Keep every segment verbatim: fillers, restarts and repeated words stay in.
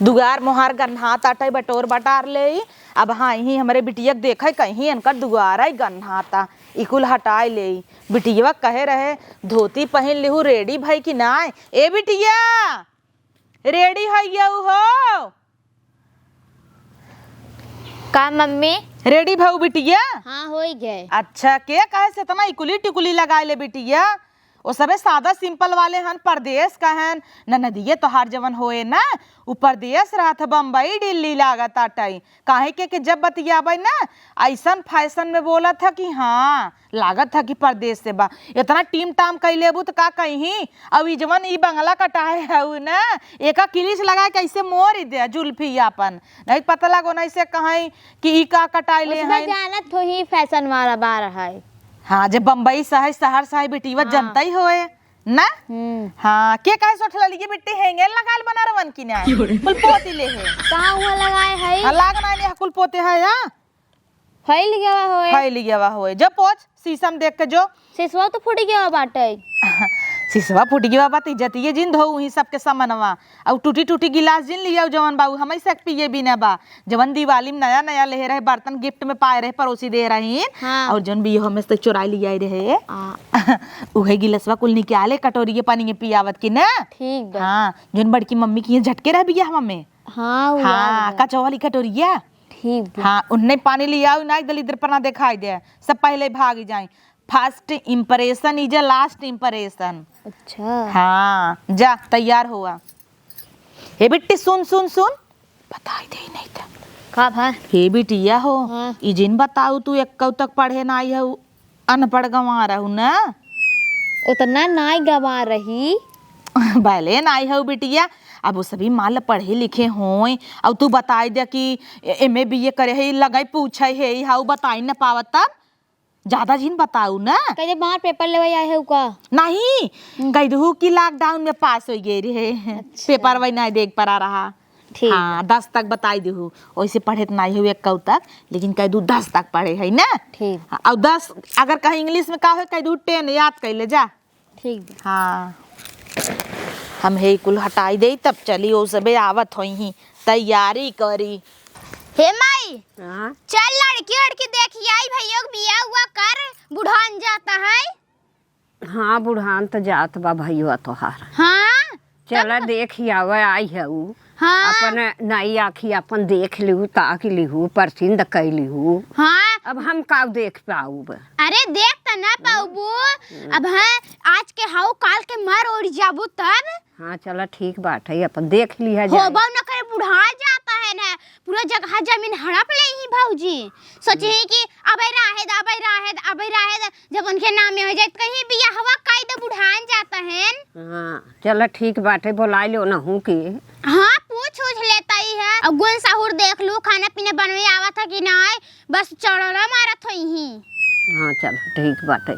दुआर मोहार गन्हात आटइ, बटोर बटार लेई। अब हाँ, इही हमरे बिटिया के देखइ, कहीं इनकर दुआरइ गन्हाता, ई कुल हटाइ लेई। बिटियवा कहे रहे, "धोती पहिन लिहू, ready भइ कि नाय?" ए बिटिया, ready हइयउ हो? का मम्मी? Ready भउ बिटिया? हाँ, होइ गए। अच्छा, के कहे से इतना इकुली टिकुली लगाइ ले बिटिया? ओ सबे सादा simple वाले हन, परदेस क हन। ननदिये तोहार जवन होए ना, उ परदेस रहत ह, बम्बई दिल्ली लागत आटइ। काहे के, के जब बतियाबइ ना, अइसन fashion में बोलत ह कि हाँ, लागत ह कि परदेस से बा। इतना टीम टाम कइ लेबू त का कहीं? अउ ई जवन ई बंगला कटाए हउ ना, एका किलिच लगाइ के अइसे मोरि दे जुल्फी आपन। नहीं पता लगो, नहीं से कहइ कि ई का कटाइ ले उसमें हइन। जानत हो ही fashion वाला बार है। हाँ, जे बम्बई सहइ, सहर सहइ, बिटिया हाँ। जनतइ होए ना? हम्म। हाँ, के कहे सोठ ललिए बिट्टी हेंगे लगाल बनारवन की ना? कुल पोती ले है। कहाँ हुआ लगाए है? हाँ, लाग ना ने कुल पोते है, हाँ? फैल गवा होए। फैल गवा होए। जो पोछ, शीशम देख के जो। सिसवा तो फूट गवा बाटे। सिसवा फूट गवा बा, त इज्जतिये जिन धो उही सबके समनवा। अउ टूटी टूटी गिलास जिन लियाउ, जवन बा, उ हमइ से पिए बिना बा। जवन दिवाली में नया नया लेहे रहे, बर्तन gift में पाए रहे, पड़ोसी दे रही। हाँ। अउर जवन बियाह में से चोराई लियाए रहे, आ। उहे गिलसवा कुल निकाले, कटोरिये पानी में पियावत की ना। ठीक बा। हाँ, जवन बड़की मम्मी की यहाँ झटके रहे बियाह में। हाँ, उ हाँ, याद बा। कचवा वाली कटोरिया। ठीक बा। हाँ, उन्हें पानी लियाउ ना, दलिद्र पना देखाई दे, सब पहले भाग जाए। First impression is a last impression। अच्छा। हाँ, जा तैयार हुआ। हे बिट्टी, सुन, सुन, सुन, बताई दे नहीं त। का भा? हे बिटिया हो, हाँ। ई जिन बताउ, तू एक्कउ तक पढ़े नाई हउ, अनपढ़ गंवार हउ ना? उतना नाई गंवार रही। भले नाई हउ बिटिया, अब उ सभी मान ल पढ़े लिखे होए, अब तू बताई दे कि ए-, M A B A करे है, लगइ पूछइ है, ई हउ बताई न पावत तब। ज्यादा जिन बताउ ना। कहे बाहर paper लेवे आए है का? नहीं, हम्म। कह दू कि lockdown में पास होइ गए रहे। अच्छा। Paper वही नहीं देख पड़ा रहा। ठीक। हाँ, दस तक बताई दू। वैसे पढ़े त नहीं हुए एक्कउ तक, लेकिन कह दू दस तक पढ़े है ना। ठीक। हाँ, अउर दस अगर कहीं English में का हो, कह दू ten याद कर ले जा। ठीक बा। हाँ, हम हे कुल हटाई देई, तब चली, ओ सबे आवत होइहीं, तैयारी करी। हे माई, हाँ? चल लड़की वड़की देखी आई, भइयो के बियाह हुआ कर, बुढ़ान जाता है। हाँ, बुढ़ान त जात बा भइयो तोहार। हाँ? चला तब देखी आवे, आई है उ। हाँ। अपन नई आँखी अपन देख लिहू, ताक लिहू, परसिंद कइ लिहू। हाँ। अब हम का देख पाउब? अरे देख त ना पाउबू। हम्म। अब हैं, आज के हउ, काल के मर ओर जाबू तब। हाँ, चला ठीक बात है, अपन देख लिहा जाए। होबउ न करे, बुढ़ा जाता है ना, पूरा जगह जमीन हड़प लेइहीं भउजी। सोचिहीं कि अबइ राहे द, अबइ राहे द, अबइ राहे द, जब उनके नामे होइ जाए त कहीं बियाहवा कइ द, बुढ़ान जाता है। हाँ। चला ठीक बाटे, बोलाइ लेउ नहू के। हाँ, पूछ उछ लेतइ है। अउ गुन सहूर देख लू, खाना पीना बनवे आवत है कि नाहीं, बस चढ़ला मारत होइहीं। हाँ, चला ठीक बाटे,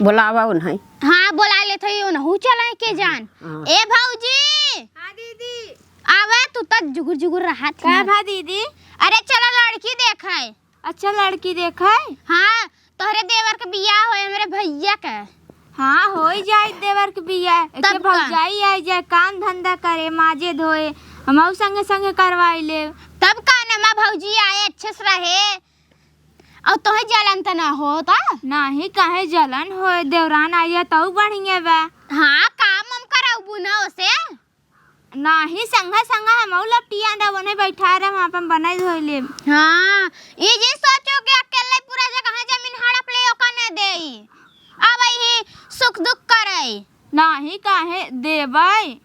बोलावा उन्हें। हाँ, बोलाइ लेत होई, उनहू चलइ के जान। हाँ। ए भउजी। हाँ दीदी। आवा, तू त जुगुर जुगुर रहत का है। भा दीदी? अरे चला लड़की देखइ। अच्छा, लड़की देखइ? हाँ, तोहरे देवर के बियाह होए, हमरे भइया के। हाँ, होइ जाए देवर के बियाह। तब एके का? भउजाई आइ जाए, काम धंधा करे, माजे धोए, हमहू संगे संगे करवाइ लेब। तब का, नमा भउजी आए, अच्छे से रहे। अउर तोहे जलन त ना होत? नाहीं, काहे जलन होए, देवरान आइ जाए, तउ बढ़िया बा। हाँ, काम हम करउबू ना ओसे। नाहीं, संघा संघा हमहू लपटिया रह, ओने बैठा रह, हम आपन बनाई धोई लेब। हाँ, ई जे सोचो कि अकेले पूरा जगह जमीन हड़प ले, ओका न देई। अब यही सुख दुख करई। नाहीं, काहे देबई?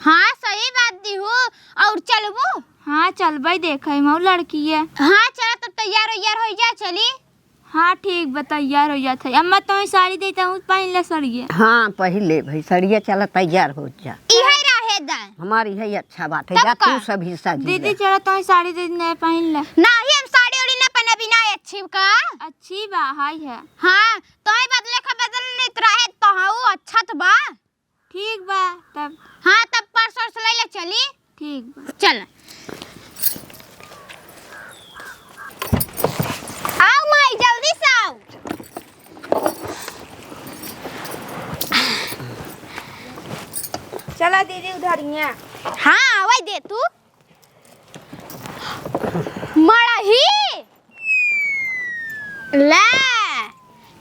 हाँ, सही बात दिहू। अउर चलबू? हाँ, चलबई, देखई मऊ लड़की है। हाँ, चला तब तैयार वैयार होइ जा, चली। हाँ, ठीक बा, तैयार होइ जात है। अम्मा, तोहे साड़ी देता हूँ, पहिन ले सड़िया। हाँ, पहिन ले भाई, सड़िया, चला तैयार होइ जा। इहै रहे दा। हमार इहै अच्छा बात है, तब जा का? तू सभी सजी दीदी, जा। चला तोहे साड़ी दे दे, पहिन ले। नाही, हम साड़ी ओड़ी ना पहने बिना अच्छी का। अच्छी बा, हाय है। हाँ, तोहे बदले का बदल नहीं त रहे, तोहू अच्छा त बा। ठीक बा, तब। हाँ, तब पर्स वर्स ले ले चली। ठीक बा। चल। आओ माई, जल्दी से आओ। चला दीदी, उधर ही है। हाँ, आवै दे तू। ले,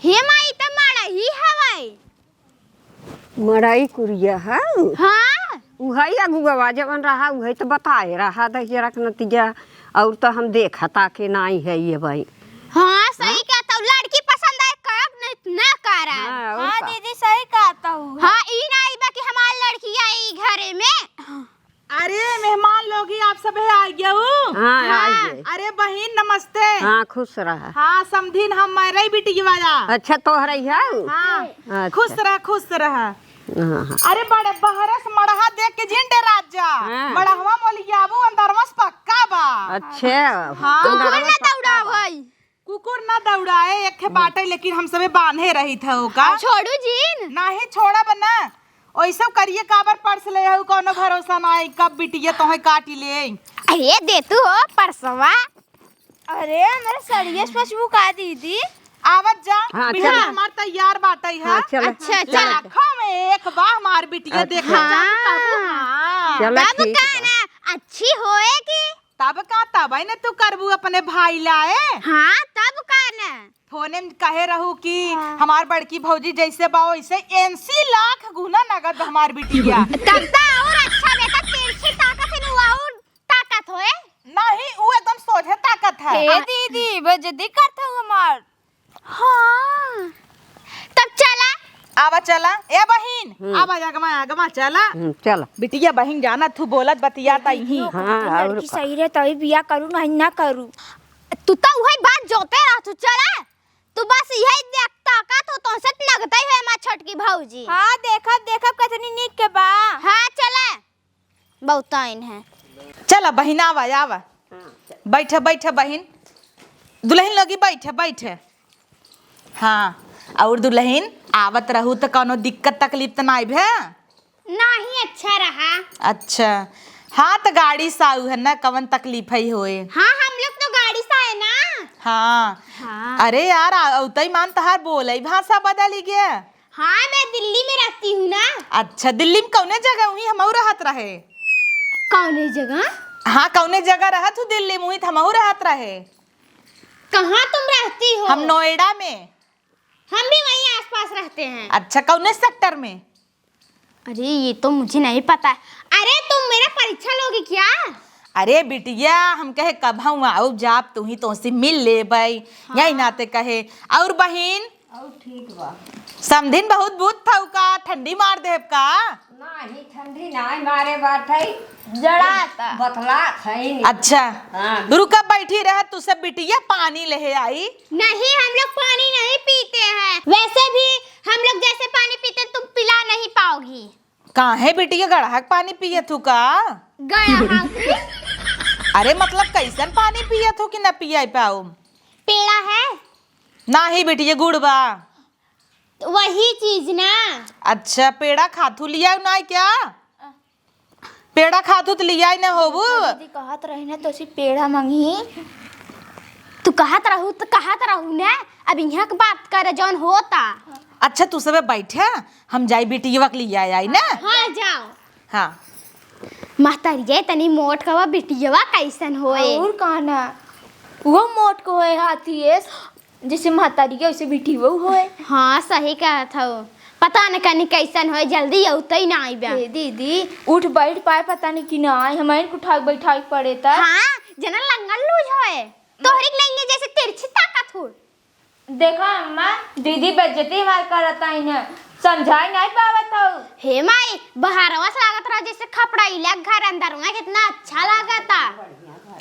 हे माई, त मड़ई हवै। मड़ई कुरिया है? हाँ। उहै अगुआ जवन रहा, उहै त बताए रहा, दहिया रख नतिया, और त हम देखता के नाई है ये भाई। हाँ, सही हाँ? कहत हौ, लड़की पसंद आए, करब नहीं, ना करब। हाँ, और हाँ का? दीदी, सही कहत हौ। हाँ, ई नाई बा कि हमार लड़किया ई घरे में। अरे मेहमान लोग ही आप सब है आ गया हूँ। हाँ, हाँ। आ गए। अरे बहिन नमस्ते। हाँ, खुश रहा। हाँ समधिन हम मड़ई बिटिया वाला। अच्छा, तोहरे है? हाँ। अच्छा। खुश रह, खुश रह। हाँ, हाँ। अरे बड़े बहरे से मड़हा देख के जिन डेरात जा। हाँ। मड़हवा मोलियाबू अंदरवा से पक्का बा। अच्छा। हाँ। कुकुर अंदरवा ना पक्का दौड़ाव बा। है। कुकुर ना दौड़ाए, एक ठे बाटे, लेकिन हम सबे बांधे रही थे ओका। छोड़ू जीन। नाही छोड़ब ना। ओइसे करिए काबर पर्स ले हऊ, कौनो भरोसा ना है, कब बिटिया तोहे काटी ले। अरे दे तू हो पर्सवा। अरे मेरे सड़िए से पछबू का दीदी? आवत जा, हाँ, बिहान चला। हमार तैयार बाटे है। हाँ, चला। अच्छा, चला। लाखों में एक बा हमार बिटिया, अच्छा। देखे जान तब हाँ। हाँ। चला, तब ठीक का बा। ना, अच्छी होएगी। तब का, तब है ना तू करबू अपने भाई लाए। हाँ, तब का ना। फोने में कहे रहू कि हाँ। हमार बड़की भौजी जैसे बा वैसे एनसी लाख गुना नगद हमार बिटिया। तब तो और अच्छा बेटा, तिरछी ताकत है ना, वो और ताकत होए। नहीं, वो एकदम सोझे ताकत है। ए आ- दीदी, बेइज्जती करत हऊ हमार। हाँ, तब चला। आवा चला, ए बहिन, हम्म। आवा अगवा, अगवा चला। हम्म, चला। बिटिया बहिन जाना थू बोलत बतियात ही। हाँ, लड़की और का। सही रहे तभी बिया करू, नहीं ना करू। तू तो वही बात जोते रह, तू चला। तू बस यही देख ताकत हो, तोसे लगता ही है हमार छोटकी भौजी। हाँ, देखब, देखब कतनी नीक के बा। हाँ, चला। बहुताइन है। चला बहिन, आवा, आवा। बैठ, बैठ बहिन। दुलहिन लोगी बैठ, बैठ। हाँ, और दुलहिन आवत रहू त कौनो दिक्कत तकलीफ त नाई भे? नाही, अच्छा रहा। अच्छा, हाँ त गाड़ी से आऊ है ना, कवन तकलीफ है होए? हाँ, हम लोग तो गाड़ी से आए ना। हाँ। हाँ। अरे यार, आ-, उतई मान तहार बोलई भाषा बदली गया। हाँ, मैं दिल्ली में रहती हूँ ना। अच्छा, दिल्ली में कौने जगह हुई हमहू रहत रहे? कौने जगह? हाँ, कौने जगह रहत हूँ दिल्ली में हुई त हमहू रहत रहे। कहाँ तुम रहती हो? हम नोएडा में। हम भी वहीं आसपास रहते हैं। अच्छा, कौने सेक्टर में? अरे, ये तो मुझे नहीं पता। अरे, तुम मेरा परीक्षा लोगी क्या? अरे बिटिया, हम कहे कब हम आउब जाब, तू ही तोसे मिल लेबै, हाँ। यही नाते कहे। और बहिन? और ठीक बा। समधिन बहुत बूत थऊ का, ठंडी मार देब का? नाही, ठंडी नाही मारे बाटे। जड़ाता। बतलात है नी। अच्छा। हाँ। रुका, बैठी रह, तू सब बिटिया पानी लेहे आई। नहीं, हम लोग पानी नहीं पीते हैं। वैसे भी हम लोग जैसे पानी पीते हैं, तुम पिला नहीं पाओगी। काहे बिटिया, गड़हा के पानी पियत हू का? गड़हा के? अरे मतलब कैसन पानी पियत हू कि न पिया पाऊ? पेड़ा है? नाही बिटिया, गुड़ बा। वही चीज ना। अच्छा, पेड़ा खाथू लिया ना क्या? पेड़ा खाथू त लिया ही ना होबू। दीदी कहत रही ना, तो सी पेड़ा मंगी। तू कहत रहू त कहत रहू ना, अब यहाँ के बात करे जौन होता। अच्छा, तू सबे बैठे, हम जाई बिटिया के लिया आई ना। हाँ, जाओ। हाँ। महतरिया तनी मोट कवा, बिटिया कैसन होए? और का ना, वो मोट को होए हाथी एस। जैसे महतारी के वैसे बिटिया होए। हाँ, सही कहत हऊ। पता न कनी कैसन होए, जल्दी अउतई ना आइबे। ए दीदी, उठ बैठ पाए पता नहीं कि ना आए, हमारे को उठा के बैठा के पड़े त। हाँ, जना लंगल लूज होए। तोहरी के नहीं जैसे तिरछी ताकत हो। देखा अम्मा, दीदी बेइज्जती हमार करत आई न, समझाई नहीं पावत हऊ। हे माई, बहरवा से लागत रहा जैसे खपड़ैला घर, अंदर में कितना अच्छा लागता।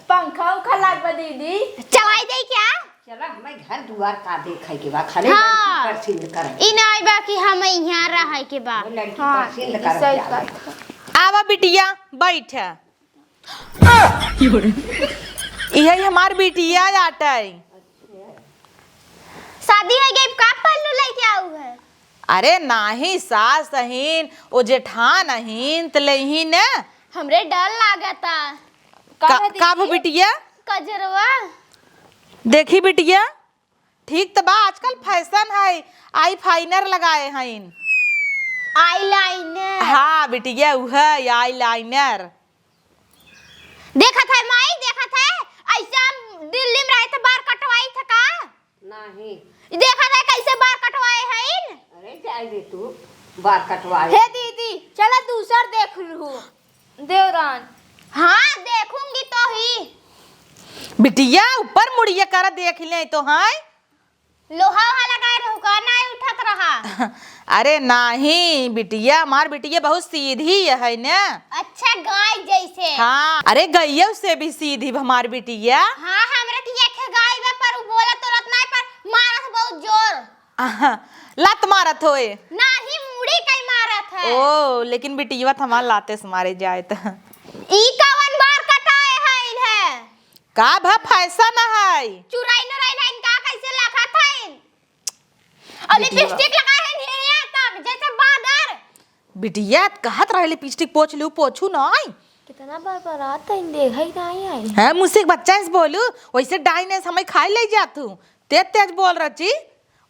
पंखा उखा लाग बा दीदी। चलाई दे क्या? चला, हमें घर दुआर का देखे के बा, खाली हाँ। लड़की परसिंद करब। ई नाई बा कि हम इहाँ रहे के बा। वो लड़की हाँ, परसिंद दीदी, करब सही जाओ। बात है। आवा बिटिया, बैठ। इहे हमार बिटिया आटे। शादी हो गई, का पल्लू लेके आऊ है? अरे नाही, सास अहीन, ओ जेठान अहीन, त लेही न। हमरे डर लागता। का, का है का भो दीदी? बिटिया? कजरवा। देखी बिटिया, ठीक त बा, आजकल फैशन है, आई फाइनर लगाए हईन। आईलाइनर। हाँ बिटिया, उहे आईलाइनर। देखत है माई, देखत है, ऐसे हम दिल्ली में रहे थे, बार कटवाई थे का? नाही। देखा था कैसे बार कटवाए हईन। अरे जाए दे तू, बार कटवाए। हे दीदी, चला दूसर देख लू। देवरान। हाँ, देखूंगी तो ही। बिटिया, ऊपर मुड़िया कर देख ले तो, हाँ। लोहा वोहा लगाए रहू का, नाई उठत रहा। अरे नाही बिटिया, हमार बिटिया बहुत सीधी है ना। अच्छा, गाय जैसे। हाँ, अरे गइयो से भी सीधी हमार बिटिया। हाँ, हमरा के एक गाय बा, पर उ बोलत तोलत नाई, पर मारत बहुत जोर। आहा, लात मारत होए। नाही, मुड़ी कई मारत है। ओ, लेकिन बिटिया त हमार लाते से मारे जाए त। ई कवन बार कटाए है इन्हें? का भा फैशन है? चुराइन उराइन है इनका, कैसे लखत है? और बिटिया। लिपस्टिक लगाए है हिया तक, जैसे बादर। बिटिया, कहत रहे लिपस्टिक पोछ लू, पोछू नाई। कितना बार बरात है, देखा ही नाई आई। हैं, मुझसे एक बच्चा से बोलू, वैसे डाइन है, समय खाए ले जा तू। तेज तेज बोल रची,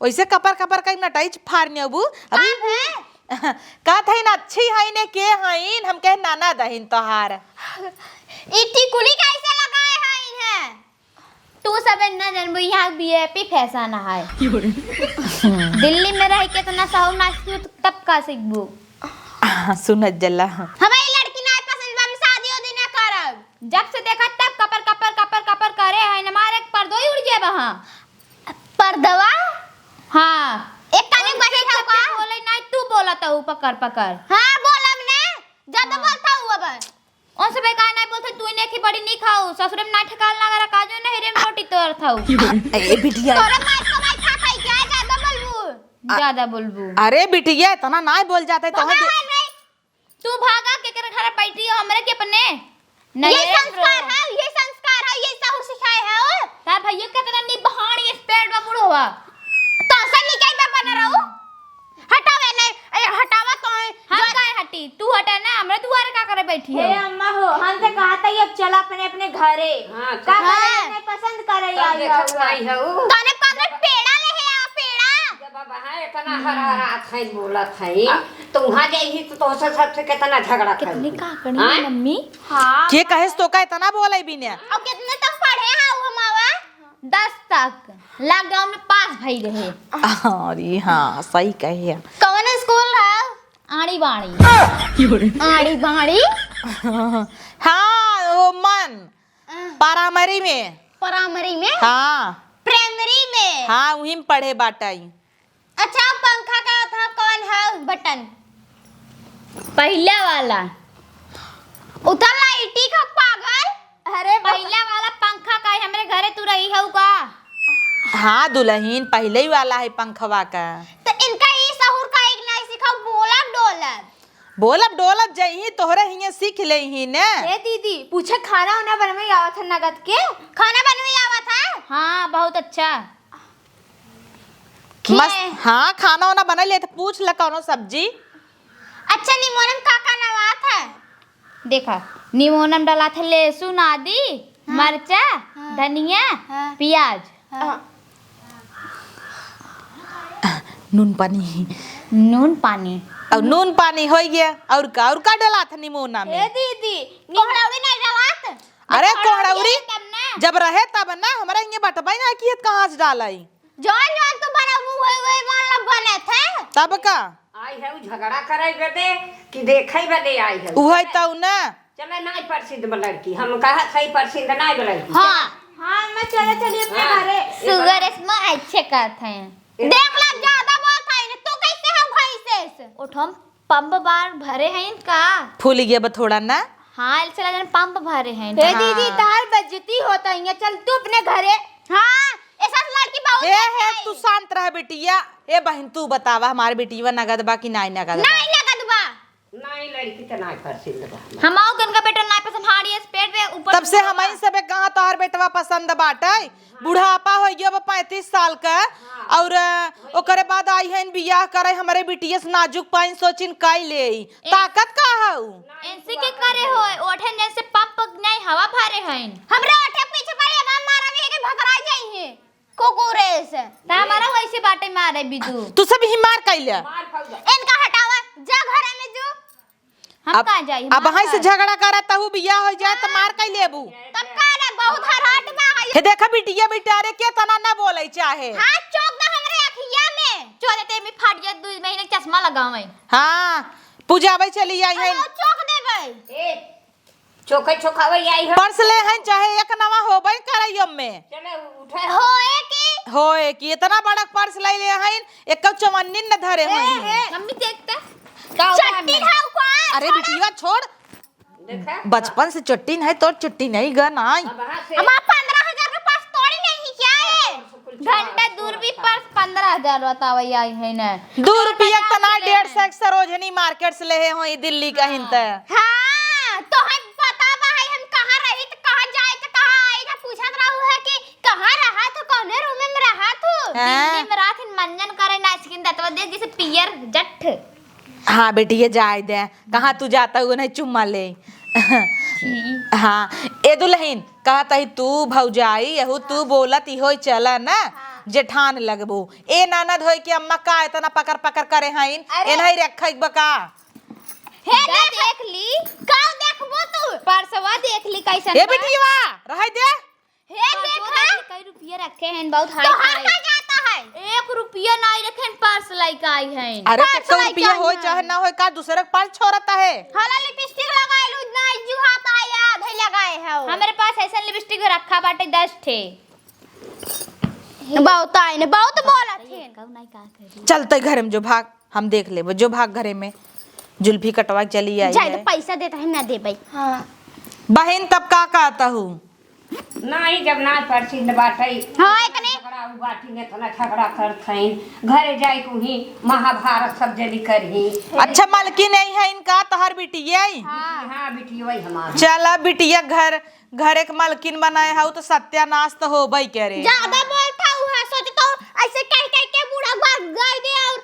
वैसे कपर कपर कई नटाई फाड़ नेबू। अभी का है? कहत हईन अच्छी हईन, के हईन, हम कहे ननद हईन तोहार। ई टिकुली कैसे लगाए हईन है? तू सब ना जानबू, यहाँ वीआईपी फैशन है। दिल्ली में रह के इतना सहूर ना सीखू, तब का सीखबू? हाँ, सुनत जला। हमें ई लड़की ना पसंद बा, हम शादी उदी ना करब। जब से देखा तब कपर, कपर, कपर, कपर करे है, हमारे पर्दो ही उड़ जाए वहाँ। पर्दवा? हाँ। एक काने उनसे बैठी था सबसे का? बोले नहीं, तू बोलत हऊ पकड़, पकड़। हाँ, बोलब ने। ज्यादा हाँ। बोलता हूँ अब। उनसे बे काहे नहीं बोलते, तू ही नहीं बड़ी नहीं खाऊ, ससुरे में ना ठेकाल ना करा, काजू नहीं रे में रोटी तोर थाऊ। ए बिटिया। तोरे मार को भाई खा खाई क्या ज्यादा बोलबू? आ, ज्यादा बोलबू। अरे बिटिया, इतना ना बोल जाते तो भगवान नहीं। तू भागा, केकर घर बैठी हो, हमरे के अपने ये नैहरे में संस्कार रहो। है, ये संस्कार है, ये सहूर सिखाए है ओ। तार भैया कितना निबहान ये स्पेड बा बुढ़वा। तो से निकाई बा बना रहो। हटावे नहीं, ए, हटावा तो है। हम जो काहे हटी? तू हटे ना, हमरे दुआरे का करे बैठी हे हो? अम्मा हो, हम तो कहा था ये अब चला अपने अपने घरे। हाँ, का चल। करे हाँ। नहीं पसंद करे तब आई देखत होगा। नहीं है उ। तने कदर पेड़ा ले है आ पेड़ा। जब अब हाँ इतना हरा हरा खाई बोलत है, आ। तो वहाँ जाई तो तोहसे सबसे कितना झगड़ा कितनी करी। काकड़ी हाँ? है मम्मी? हाँ। के कहेस तो का इतना बोले बिना? और कितने तक पढ़े हैं वो मावा? दस तक। लॉकडाउन में पास भई रहे। अरे हाँ, सही कहे। कौन स्कूल है? आड़ी बाड़ी। आड़ी बाड़ी? हाँ, वो मन। हाँ। प्राइमरी में। प्राइमरी में? हाँ। प्राइमरी में? हाँ, वहीं में पढ़े बाटई। अच्छा, पंखा का था कौन है बटन? पहिला वाला। उतर लाइटी का पागल। अरे बा- पहिला वाला पंखा का है हमरे घरे, तू रही हऊ का? हाँ दुलहिन, पहिले ही वाला है पंखवा का। तो इनका ई सहूर का एक नहीं सिखाओ, बोलब डोलब। बोलब डोलब जइही, तोहरे हिये सीख लेही ने। ए दीदी, पूछे खाना उना बनवे आवत है नगद के? खाना बनवे आवत है? हाँ, बहुत अच्छा। मस्त, हाँ, खाना वाना बना लेत, पूछ ले कौनो सब्जी। अच्छा, निमोनम का का नवात है? देखा, निमोनम डलात है लहसुन, आदि, हाँ। मरचा, हाँ। धनिया, हाँ। प्याज। हाँ। नून पानी। नून पानी। और नून पानी होइ गया, और का, और का डलात है निमोना में? ए दीदी, कोहड़ौड़ी नहीं डलात? अरे कोहड़ौड़ी कोहड़ौड़ी तब ना। जब रहे तब ना, हमरा इये बटबई ना किहत कहाँ से डालाई। जौन जौन तू बनबू, वही वही मतलब बने थे। तब का? आई है उ झगड़ा करे बदे कि देखे बदे आई है? उहे तौ ना। चले नाई परसिंद में लड़की, हम कहा सही परसिंद नाई में लड़की। हाँ। हाँ, मैं चले चली अपने हाँ। घरे। सुगर इसमें अच्छे कहत हैं। देख ला, ज्यादा बोलत है, तू कैसे हो भैंसे से? उठम पंप बार भरे हैं इनका। फूल गया बा थोड़ा ना। हाँ, ऐसे लगे पंप भरे हैं। हे हाँ। दीदी, तार बेइज्जती होता ही है, चल तू अपने घरे। हाँ, ऐसा लड़की बहुत हे, अच्छा हे, है। तू शांत रह बेटिया। ए बहिन, तू बतावा, हमारे बेटिया नगद बा कि नाई नगद बा? नाई नगद बा। नाई लड़की त नाई पसंद बा। हम आओ के उनका बेटा नाई पसंद, हाड़ी इस पेट पे ऊपर तब से से हम ही सबे कहा तोहर बेटवा पसंद बाटे। बुढ़ापा हो गयो बा पैंतीस साल का, और, अ, ओकरे बाद आई है बियाह करे, हमरे बिटिया से नाजुक पाइन सोचिन काई ले। ताकत का हऊ? एनसी के करे हो, ओठन जैसे पंप नहीं हवा भरे हैं। हमरा ओठे पीछे पड़े, हम मारा भी के भकरा जाई है। कुकुरे से। ता हमारा वैसे बाटे मारे बिदु। तू सब ही मार कैले। इनका हटावा, जा घरे में जो। हम अब, कहाँ जाई? अब हम वहीं से कहाँ? झगड़ा करा, तहू बियाह हो जाए तो मार कैले अबू। तब का रे, उधर हट बा, है। हे देखा बिटिया, बिटारे के तना ना बोले चाहे। हाथ चोक दा हमरे अखिया में। चोरे ते में फाट जाए, दू महीने के चश्मा लगावे। हाँ, पूजावे चली आई है। हाँ, चोक देबे। ए, चोखे चोखावे आई है। पर्स ले हैं, चाहे एक नवा होबे करे यम में। चले उठे। होए की? होए की, इतना बड़ा पर्स ले ले हैं, एक चवन्नी न धरे हैं। मम्मी देखते। का हुआ चट्टी में? खाओ का? अरे छोड़ा। बिटिया छोड़। देखा? बचपन से चट्टी नहीं, तोर चट्टी नहीं ग नाई। अब हाँ से हमार पन्द्रह हजार के पर्स तोड़ी नहीं क्या है? घंटा दू रुपये पर्स पन्द्रह हजार बतावे आई है ना। दू रुपया के तो ना, डेढ़ सौ के सरोजनी मार्केट से लेहे हो ई दिल्ली कहिन त। हाँ, तो हम पता बा है हम कहाँ रही त कहाँ जाए त कहाँ आई त पूछत रहू है कि कहाँ रहा तू, कौने रूम में रहा तू? हाँ। दिल्ली में रात दिन मंजन करे नाच किन दतवा दे जैसे पियर जट्ठ। हाँ बेटी, ये जाए दे, कहाँ तू जाता हुआ नहीं चुम्मा ले। हाँ, ए दुल्हन, कहत ही तू भौजाई, यहू तू बोलत ही होई चला ना, जेठान लगबो। ए ननद होई कि अम्मा का इतना पकड़ पकड़ करे हईन, अरे। ए नहीं रखे बका। हे दा देख। देख ली। का देखबो तू? परसवा देख ली कैसन ए बा। बिटिया, रहे दे। हे देखा। कई रुपया रखे हैं, बहुत हाई तोहार फाई। का जाता है? एक रुपया नहीं रखे हैं, पर्स लेके आई हैं। अरे, पर्स तो लेके रुपया आई होए हैं। चाहे ना होए, का दूसरे के पर्स छोड़ता है? हला लिपस्टिक लगाए लू, ना जुहाता है, याद है लगाए है वो। हमारे पास ऐसा लिपस्टिक रखा बाटे दस ठे। बहुत आए ने, बहुत बोलत हैं। कहू नहीं का करी। चलते घर में जो भाग। हम देख लेबो, जो भाग घरे में। जुल्फी कटवा के चली आई जाए है। तो पैसा देता है, ना देबै। हाँ। बहिन, तब का कहता हूँ? नाही, जब ना परसिन बाटै। हाँ, इतने। झगड़ा उ बाटी में इतना झगड़ा करत हईन। घरे जाए को ही महाभारत सब जनी करही। अच्छा, मलकिन नहीं है इनका, तोहर बिटिया है? हाँ। हाँ, बिटिया वही हमार। चला, बिटिया घर घरे के मलकिन बनाए हऊ तो सत्यानाश तो होबे करे। ज्यादा बोलता हुआ, सोचता हूँ ऐसे कह कह के बूढ़ा घर गए दे और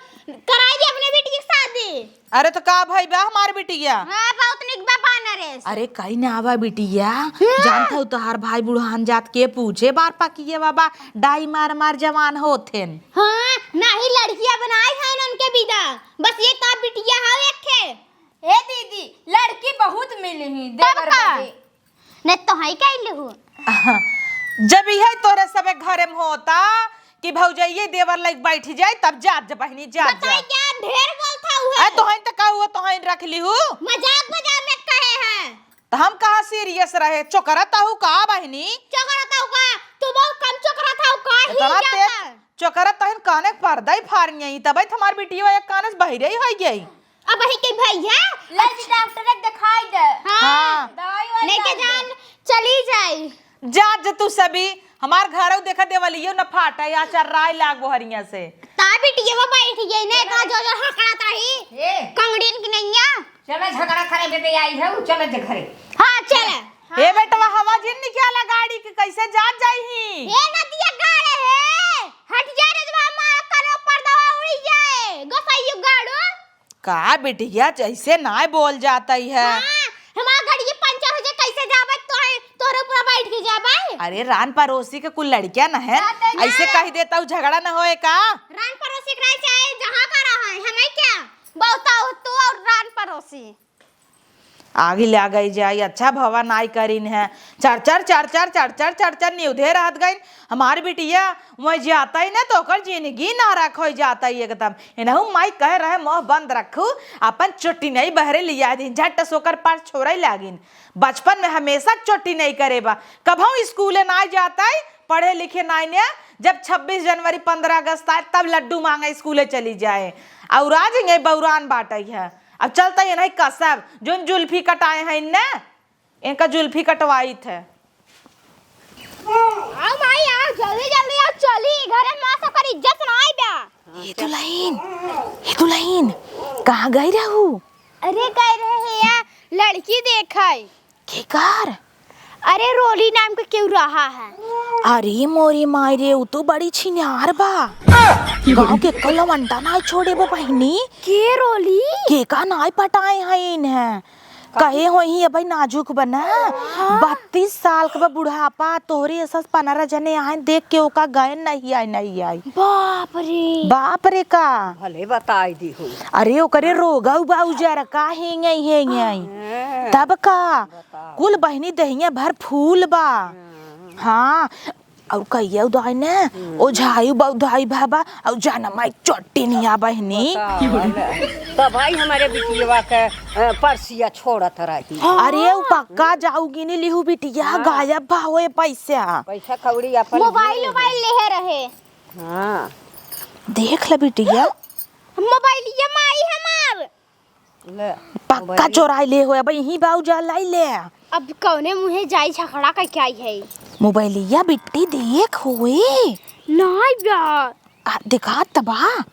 कराई दे अपने बेटी की शादी। अरे तो का भई बा हमार बिटिया? हाँ, बहुत निक बा बानरेस। अरे कई ना आवा बिटिया, हम्म। जानत हऊ तोहार भाई बुढ़ान जात के पूछे बार पकिए बाबा, डाई मार मार जवान होथेन। हाँ, नाही लड़किया बनाई है उनके विदा, बस ये तो बिटिया हऊ एक ठे। ए दीदी, लड़की बहुत मिली ही तब देवर का? बदे। नहीं तो है कइले हु। जब इहे तोरे सबे घरे में होता कि भौजाइये देवर लइक बैठ जाए, तब जात जा बहिनी, जात जा। बताई क्या ढेर बोलता हुआ। अरे तोहन त का हुआ, तोहन रख ली हु। मजाक मजाक में कहे हैं। त हम कहाँ सीरियस रहे, चोकरा ताहू का बहिनी? चोकरा ताहू का? तू बहुत कम चोकरा ताहू का ही इतना जाता। तेज चोकरा तहन काने के पर्दा ही फाड़ गई, तब हमार बिटिया एक काने से बहिरे ही हो गई। अब वही के भैया, ले जी, डॉक्टर के दिखाई दे। हाँ। हाँ। दवाई वाई लेके डाल दे। जान, चली जाई। जा जे तू सभी, हमार घरऊ देखा देवलियो न फाटे, या चर्राई लाग बोहरिया से। ता बिटिया वो बैठ गई ने, का जो जो हकड़त रही। ए। कंगड़िन की नैया। चला झगड़ा करे बेबे आई है, चला जे घरे। हाँ, चला। ए बेटवा, हवा जिन निकाला गाड़ी के, कैसे जात जाई ही? ए नदिया गाड़े है, हट जा रे, जब हमारा कनो पर्दावा उड़ी जाए, गोसाइयो गाड़ो। का बिटिया, जैसे नाय बोल जाता ही है। हाँ, हमार गाड़ी पंचर हो जाए, कैसे जाबे? तोहरे, तोहरे ऊपर बैठ के जाबे? अरे, रान पड़ोसी के कुल लड़कियां न है, हाँ, तो ऐसे ना। कह देता हूँ, झगड़ा न होए का? रान पड़ोसी के रहे चाहे जहाँ का रहा है, हमें क्या? बहुत हो तू और रान पड़ोसी। आगी ला गई जाई, अच्छा भवा नाई करिन है। चर चर, चर चर, चर चर, चर चर निउधे रहत गइन। हमार बिटिया वहीं जाता ही ना तो ओकर जिंदगी नरक हो जाता ही एकदम। एनहु माई कहे रहे मुँह बंद रखू, अपन चोटी नहीं बहरे लिया दिन, झट से ओकर पास छोड़े लागिन। बचपन में हमेशा चोटी नहीं करे बा, कभऊ स्कूले नाई जाता है, पढ़े लिखे नाई ने। जब छब्बीस जनवरी, पन्द्रह अगस्त आए तब लड्डू मांगे स्कूले चली जाए, और आज ये बौरान बाटे है। अब चलता ही नहीं कसब, जोन जुल्फी कटाए हैं इनने, इनका जुल्फी कटवाई थे। आओ माई, आओ, जल्दी जल्दी आओ, चली घरे, माँ सब कर इज्जत ना आई बा। ए दुल्हन, ए दुल्हन, कहाँ गई रहू? अरे गए रहे या लड़की देखाई। केकर? अरे रोली नाम के केहू रहा है। अरे मोरी माई रे, उ तो बड़ी छिनार बा। गाँव के कलवंटा ना छोड़े बा बहिनी। के रोली? के का नाई पटाए हैं इन्हें। कहे होई ही अबे नाजुक बना। हाँ। बत्तीस साल के बा बुढ़ापा, तोहरे ऐसा पन्द्रह जने आए देख के ओका गए नहीं आए, नहीं आए। बाप रे। बाप रे का। भले बताई दी हो। अरे ओकरे रोगा उबा उजर का हेंगे हेंगे आई। हाँ। तब का। कुल बहिनी दहिया भर फूल बा। हाँ। हाँ, और कहिया उदाई ने, हम्म। ओ झाई बउधाई भाबा, और जाना माई चट्टी नहीं आ बहिनी। बतावा ले। तब भाई हमारे बिटिया के, अ, परसिया छोड़त रही। अरे, उ पक्का जाऊगी नहीं लिहू बिटिया, हाँ। गायब भा होए पैसा। पैसा कौड़ी अपन मोबाइल, मोबाइल लेहे रहे। हाँ। देख ले बिटिया। मोबाइलिया माई हमार। ले, पक्का मोबाइलिया। चोराई ले होए, अब यहीं बाऊ जा लाई ले। अब कौने मुँहे जाई, झगड़ा का क्या है? मोबाइलिया बिट्टी देख होए। नाई बा। आ, दिखात त बा।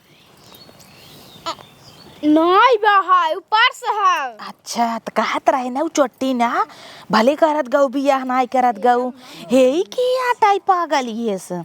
नाई बा, हाय, ऊपर से है। अच्छा, त कहत रहे ना, उ चोट्टी ना, भले करत गऊ, बियाह नाई करत गऊ। हे, ई की आटाई पागल ही है से?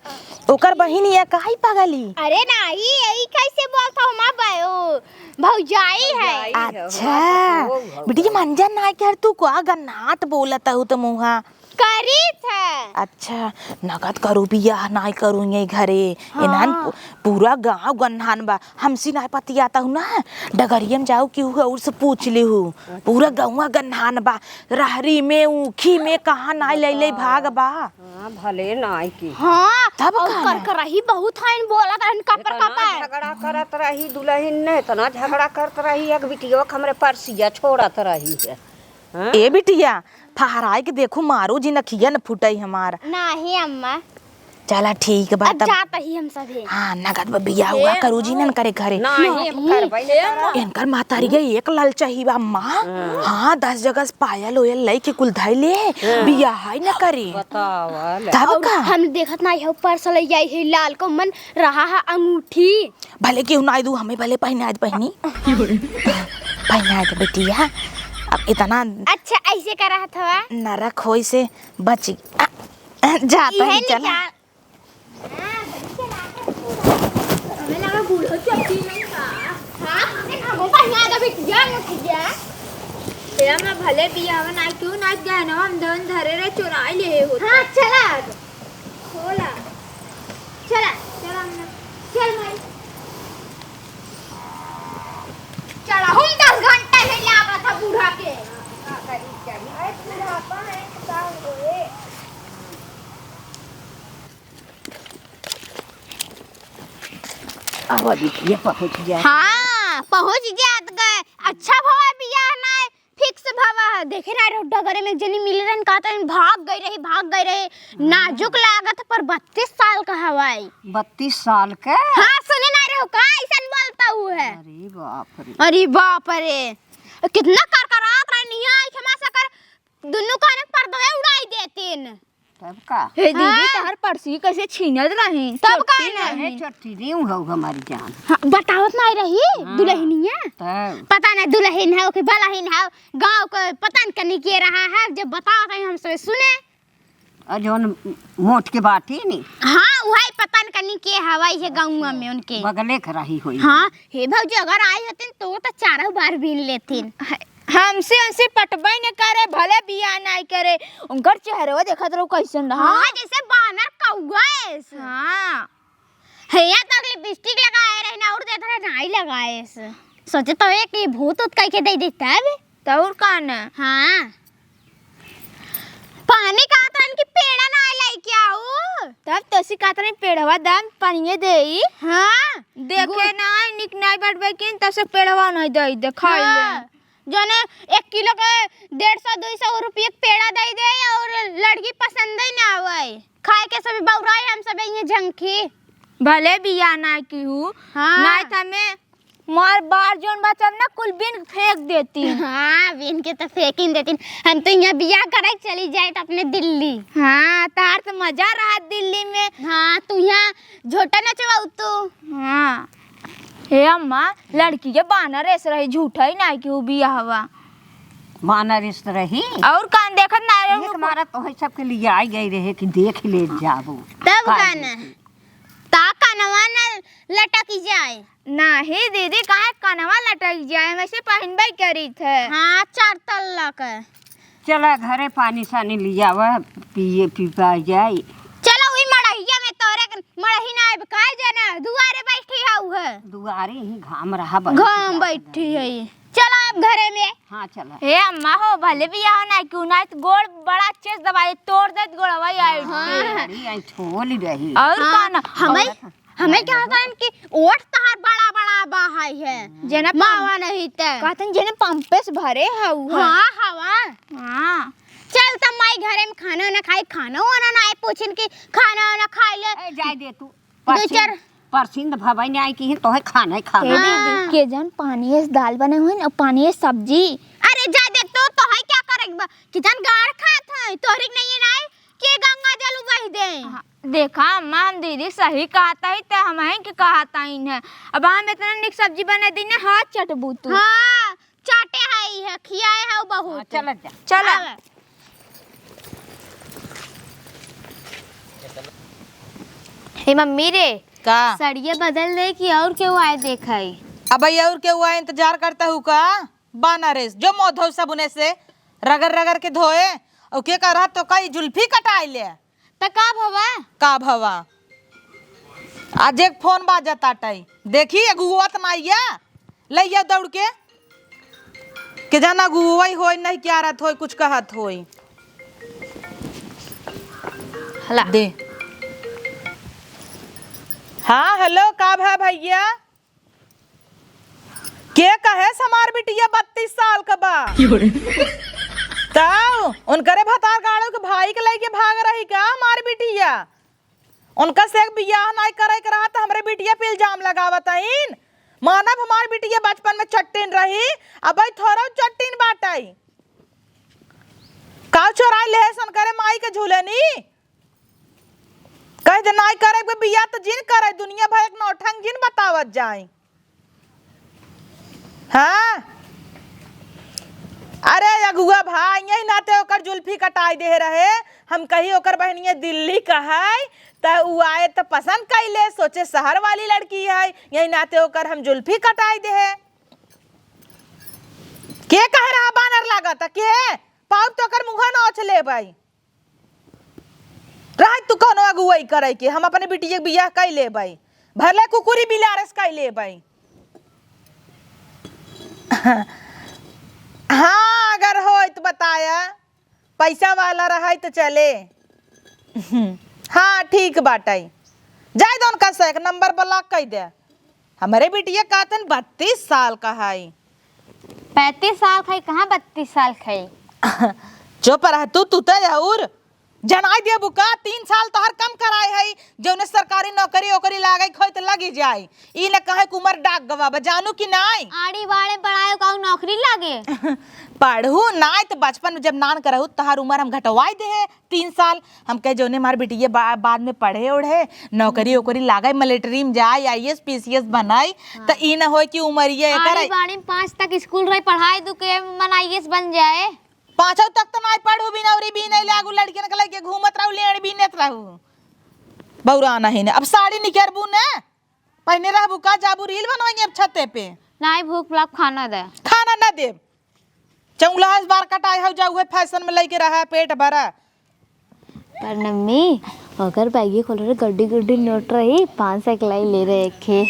ओकर बहिन या काई पागल ही? अरे नाई, ई कैसे बोलत हो, हमार बा-, ओ, भौजाई है। भौजाई है, अच्छा, हमार तो हो, हो, बिटिया हो। मंजन नाई कर, तू का गन्नात बोलत हो त मुँहा? करी थे। अच्छा, नगद करू बियाह नाई करू ये घरे। हाँ। एनान पू-, पूरा गाँव गन्हान बा। हमसे नाई पतियात हूँ ना, डगरिया में जाऊ कि हुआ और से पूछ लिहू। पूरा गौवा गन्हान बा। रहरी में, ऊखी में, कहाँ नाई ले ले भाग बा। हाँ, भले नाई की। हाँ, तब और का ना? करकरही बहुत हइन, बोलत रहन कपर एतना कपर। झगड़ा करत रही दुलहिन ने, एतना झगड़ा करत रही, एक बिटिया के हमरे परसिया छोड़त रही है। हाँ? ए बिटिया, फहराई के देखू, मारू जिन, अखिया न फुटई हमार। नाही अम्मा। चला ठीक बा अब तब। जात ही हम सभी। हाँ, नगद बा बियाह हुआ ए, करू जिन करे घरे। नाही, हम करबै नहीं करब। इनकर महतारी के एक ललचही बा अम्मा। हाँ। हाँ, दस जगह से पायल ओयल लई के कुल धई ले, हाँ। बियाह ही न करे। बतावा ले। तब और का? हम देखत नाही हो पर्स लई आई है लाल को मन रहा है अंगूठी। भले केहू नाई दू, हमें भले पहिनाए दे बहिनी। पहिनाए दे बिटिया। अब इतना अच्छा, ऐसे का रहत हवा? नरक होई से बच, आ, आ, जाता इहे ही चला। निकाल। हमें लगा बूढ़ो चट्टी नहीं बा। हाँ, देख, हमें पहिनाए दे बिटिया, अंगूठिया। तेरा मैं भले बियाह में नाई, क्यों नाई गहना हम धन धरे रहे, चुराई ले होता। हाँ, चला अब। खोला। चला, चला अंदर। चल माई। चला, हम दस घंटा में लागा था बूढ़ा के। का करी, करी। अरे, बुढ़ापा है, का होए? अब अभी ये पहुँच गया। हाँ, पहुँच जात गए। अच्छा भवा बियाह ना फिक्स भवा है। देखे ना रहो, डगरे में एक जनी मिले रहन, कहत रहन, "भाग गई रही, भाग गई रही।" नाजुक लागत, पर बत्तीस साल का हवाई। बत्तीस साल के? हाँ, सुने ना रहो, का ऐसन बोलता हूँ है? अरे बाप रे। अरे बाप रे, कितना करकरात रहे, निया आई खेमा सकर, दुनू कान में पर्दवे उड़ाई देतीन। तब का? हे दीदी, हाँ। तहर परसी कैसे छीनत रही? तब का चोटी ना? रही। अरे चोटी नहीं हो हमारी जान। हाँ, बतावत नहीं रही, हाँ। दुलहिनिया। तब? पता नहीं दुलहिन है कि बलहिन है, गाँव को पता नहीं कनी के रहा है, जब बतावत है हम सब सुने। और जौन मोट के बाटी नी। हाँ, वही पता नहीं कनी के हवाई है गाँव में उनके। बगले के रही होई। हाँ, हे भौजी, अगर आई होतीन तो, तो चारों बार बीन लेतीन। हमसे उनसे पटबई न करे, भले बियाह नाई करे, उनकर चेहरवा देखत रहो कैसन रहा। हाँ, जैसे बानर कौआ ऐसे। हाँ। हेया तक लिपस्टिक लगाए रहे ना, और देत रहे नाई लगाए ऐसे। सोचे तो एक ये भूत उत कह के दे देता है बे। तो और का ना? हाँ। पानी कहत रहन कि पेड़ा ना लेके आओ। तब तो सी कहत रहन पेड़वा दाम पानिये देई। हाँ। देखे गुड़। ना निक नाई बटबे किन, तब से पेड़वा नहीं दे, देखाई हाँ। ले। जौने एक किलो के डेढ़ सौ, दुई सौ रुपये के पेड़ा दे दे और लड़की पसंद ही ना आवे। खाए के सभी बौराई हम सब ये झंखी। भले बियाह ना की हूँ, हाँ। ना त हमें मार बार जौन बचल ना कुल बीन फेंक देती। हाँ, बीन के तो फेंकिन देती। हम तो यहाँ बियाह करे चली जाए तो अपने दिल्ली। हाँ, तार तो मजा रहा दिल्ली में। हाँ, तू यहाँ झोटा नचवाऊ तू। हाँ। हे अम्मा, लड़की के बानर ऐसे रही, झूठा ही ना कि वो बियाहवा। बानर ऐसे रही? और कान देखत ना रहे एक उनको। मारा तो है सबके लिए आई गई रहे कि देख ले जाबू। तब का कान? ता कनवा न लटक जाए। नाही दीदी, काहे कनवा लटक जाए? हम ऐसे पहिनबे करी थे। हाँ, चार तल्ला के। चला घरे पानी सानी लियावा, पिए पी पा जाई। चला उही मड़हिया में तोरे के मड़ही ना आइब, काहे जाना? दुआरे बैठी हऊ है। दुआरे ही घाम रहा, बैठ घाम जात बैठी है। चला अब घरे में। हाँ, चला। हे अम्मा हो, भले बियाह ना क्यों ना, तो गोड़ बड़ा अच्छे से दबाई, तोड़ देत गोड़वा, आई हाँ। बड़ी आई छोली रही। और हाँ, कौन? हमें, और हमें क्या होता है कि ओठ तहार बड़ा बड़ा बहाई है। जेना मावा पम-, नहीं ते। कहतन जेने पंपे से भरे हऊ है। हाँ, हवा। हाँ। चल तब माई घरे में खाना ना खाई, खाना वाना ना आए पूछिन कि खाना वाना खाई ले। ए, जाए दे तू। दो परसिन-, चार परसिन भवई ने आई कि तोहे खाना ही खाना। ए दीदी, हाँ। के जन पानी से दाल बने हुए ना, पानी से सब्जी। अरे जाए दे तू, तोहे क्या करे के बा? कि जन गाड़ खात है, तोहरी के नहीं है ना, के गंगा जल उबह दे। हाँ, देखा अम्मा, हम दीदी सही कहत ही, ते हमहीं के कहत ही न। अब हम इतना निक सब्जी बना दी ना, हाथ चटबू तू। हाँ, चाटे है, ई है, खियाए है बहुत। हाँ, चलत जा। चला। आवे। हे मम्मी रे, का? सड़िया बदल दे कि और केहू आए देखाई? अब भाई और केहू आए इंतजार करता हूँ का? बानरेस, जो मोधो सबुने से रगड़ रगड़ के धोए, और के कह रहा तो कई जुल्फी कटाई ले। त का भवा? का भवा? आज एक फोन बाजत आटई। देखी, अगुआ त ना आइया। लइया दौड़ के। के जाना अगुआ होई, नहीं क्या रहत होई, कुछ कहत होई। हला। दे। हाँ, हेलो, का भा भैया? के कहेस हमार बिटिया बत्तीस साल क बा? तब उनकरे भतार गाड़ो के भाई के लइके भाग रही का हमार बिटिया? उनका से एक बियाह नाई करे के रहा त हमरे बिटिया पे इल्जाम लगावत हईन। मानब हमार बिटिया बचपन में चट्टिन रही, अब थोड़ा चट्टिन बाटई। का चोराई लेहेस उनकरे माई के झूलनी? कह दे नाई करे के बियाह त जिन करे, दुनिया भर एक नौठंग जिन बतावत जाए। हाँ? अरे अगुआ भाई, यही नाते ओकर जुल्फी कटाई दे रहे। हम कही ओकर बहनिया दिल्ली का है, त उ आए त पसंद कइले, सोचे शहर वाली लड़की है, यही नाते ओकर हम जुल्फी कटाई दे। के कह रहा बानर लागत, के? पाउब तो ओकर मुँह नोच लेबई। रह तू कौनो अगुवई करे के, हम अपने बिटिया के बियाह कई लेबई, भले कुकुरी बिलारस कई लेबई। हाँ, अगर होई त बताया, पैसा वाला रहई त चले। हाँ, ठीक बाटई, जाए दो उनका से एक नंबर ब्लॉक कई दे। हमरे बिटिया कहतन बत्तीस साल का है। पैंतीस साल खाई, कहाँ बत्तीस साल खाई? चुप रह तू, तू तो और जनाई देबू का? तीन साल तोहर कम कराए है, जौने सरकारी नौकरी ओकरी लागे खोई त लगी जाए। ई न कहे कि उमर डाक गवा बा, जानू कि नाई? आड़ी बाड़े पढ़ाए का नौकरी लागे? पढ़ू नाई त बचपन में जब नान करहू तोहर उमर हम घटवाई दे है। तीन साल हम कहे, जौने हमार बिटिया बा-, बाद में पढ़े ओढ़े, नौकरी ओकरी लागे, मिलिट्री में जाए, आईएएस, पीसीएस बनाई, हाँ। त ई न होए कि उमरिया एकर आड़ी बाड़ी में पाँच तक स्कूल रही, पढ़ाई दू के मन आईएएस बन जाए। पाँचों तक त नाई पढ़ू, बिनौरी भी नहीं लागू, लड़कियन के लेके घूमत रहू, लेड़ बीनत रहू। बौरा नहीं ने, अब साड़ी निकरबू ने, पहने रहबू का, जाबू रील बनवाएंगे अब छते पे। नाई भूख लाग, खाना दे। खाना न देब, चौंगला इस बार कटाए हो जाऊ है, फैशन में लेके रहा, पेट भरा। पर नम्मी, अगर बैगे खोल रहे गड्डी गड्डी नोट रही, पाँच सौ के लाई ले रहे खे।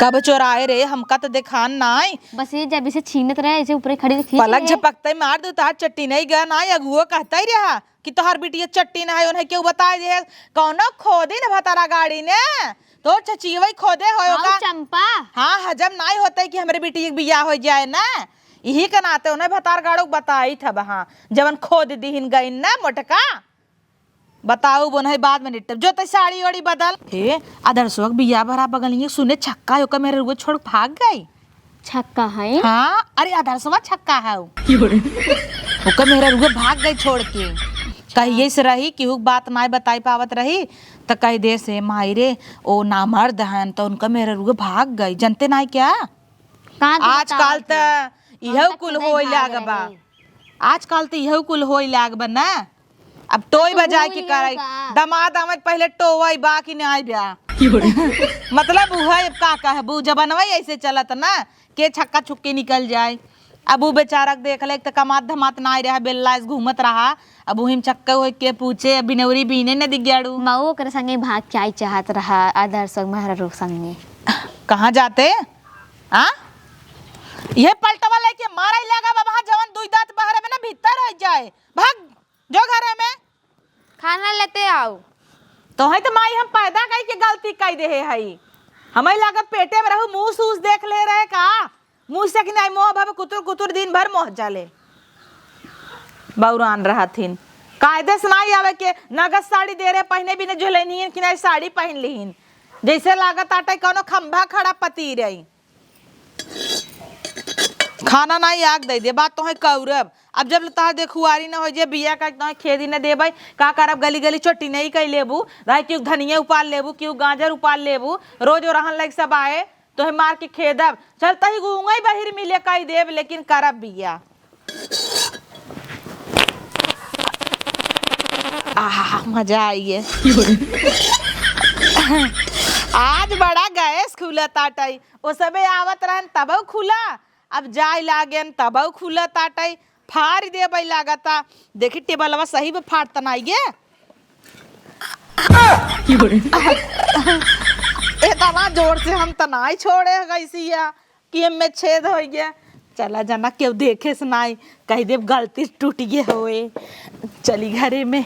कब चोराए रे, हमका त देखान नाई। बस ये जब इसे छीनत रहे, इसे ऊपर खड़ी खींच पलक ले। झपकते मार दू, तार चट्टी नहीं गया नाई, अगुओ कहता ही रहा कि तोहार बिटिया चट्टी ना है, उन्हें क्यों बताए दे, कौनो खोदी न भतारा गाड़ी ने, तोर चचियवई खोदे होय हाउ ओका। चंपा। हाँ, हजम नाई होते कि हमरे बिटिया के बियाह हो जाए ना, यही के नाते उन्हें भतार गाड़ो बताई था बहा, जवन खोद दीहिन गइन ना मोटका। बताऊ बोन है बाद में निपटब। जो तै साड़ी ओड़ी बदल। हे, आदर्शवा के बियाह भरा बगलिए सुने छक्का है, ओकर मेहररुआ छोड़ भाग गई। छक्का है? हाँ, अरे आदर्शवा छक्का है। ओकर मेहररुआ भाग गई छोड़ के। कहिए से रही, केहू के बात नाय बताई पावत रही, त कह दे से, "माई रे, ओ नामर्द हन, त उनका मेहररुआ भाग गई।" जनते नाय क्या? कहाँ के आजकल बतावत त है? इहउ कुल होई लाग बा। आजकल त इहउ कुल होई लाग बा ना। अब टोई बजाए के कराई। दमाद आवे पहिले टोवई बा कि नाई बा। मतलब उहे अब का कहबू, जबनवा ऐसे चलत ना, के छक्का छुक्की निकल जाए। अब उ बेचारा के देख ले, एक त कमात धमात नाई रहा, बेल्ला से घूमत रहा। अब उही में छक्का होई के पूछे, अब बिनौरी बीने न दिग्याड़ू। मऊ ओकरे संगे भाग के आई चाहत रहा, आदर्श मेहररू संगे। कहाँ जाते? आ? ये पलटवा लेके मारा ही लगा बाबा, जवन दुई दांत बहरे में ना भीतर रह जाए। भाग जो घरे में। खाना लेते आओ। तोहई तो माई हम पैदा कई के गलती कई देहे हई। हमई लागत पेटे में रहू, मुंह सूस देख ले रहे का? मुंह से कि नहीं मोह भवे कुतुर कुतुर दिन भर मोह जाले। बौरान रहथिन। कायदे से नाई आवे के नगद साड़ी दे रहे, पहिने बिने झुलैनियन कि नाई साड़ी पहिन लिहिन। जैसे लागत आटे कौनो खंभा खड़ा पति रही। खाना नाई आग दे दे, बात तोहे कौरब। अब जब तोहार देखुआरी न हो जे बिया का तोहे खेदी न देबै, का करब? गली गली चोटी नहीं कई लेबू, रहे क्यों धनिया उपाल लेबू, क्यों गाजर उपाल लेबू, रोज ओरहन लाइक सब आए, तोहे मार के खेदब। चल तही गूंगई बहिर मिले कई देब, लेकिन करब बिया। आहा, मजा आइए। आज बड़ा गैस खुला ताटई, ओ सबे आवत रहन तबौ खुला, अब जाए लागेन तबौ खुला ताटई, फाड़ देबै लागता। देखी टेबलवा सही में फाड़ तनाइए। इतना जोर से हम तनाई छोड़े गैसिया कि एमे छेद हो गया। चला जाना केहू देखे से नाई, कही देब गलती से टूट गए होए। चली घरे में।